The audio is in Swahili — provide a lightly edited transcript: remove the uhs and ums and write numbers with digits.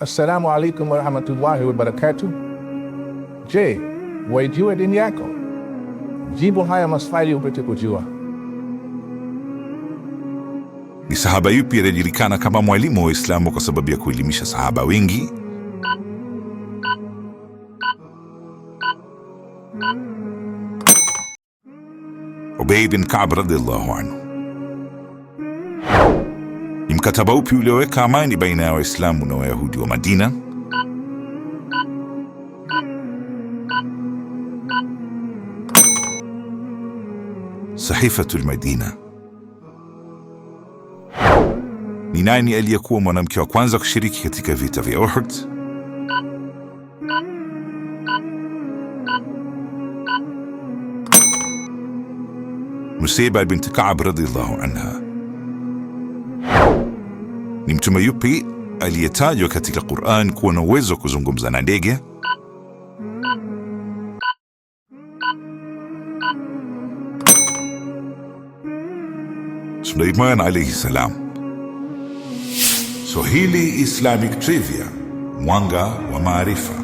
Assalamu alaikum warahmatullahi wabarakatuh. Je, waijua dini yako? Jibu haya maswali upate kujua. Ni sahaba yupi aliyejulikana kama mwalimu wa Uislamu kwa sababu ya kuelimisha sahaba wengi? Ubay bin Ka'b radhiallahu anhu. Ni mkataba upi ulioweka amani baina ya Waislamu na Wayahudi wa Madina? Sahifatul Madina. Ni nani aliyekuwa mwanamke wa kwanza kushiriki katika vita vya Uhud? Nusayba bint Ka'b radhiallahu anha. Ni mtume yupi aliyetajwa katika Qur'an kuwa na uwezo wa kuzungumza na ndege? Suleiman alayhi salam. Swahili Islamic Trivia, mwanga wa maarifa.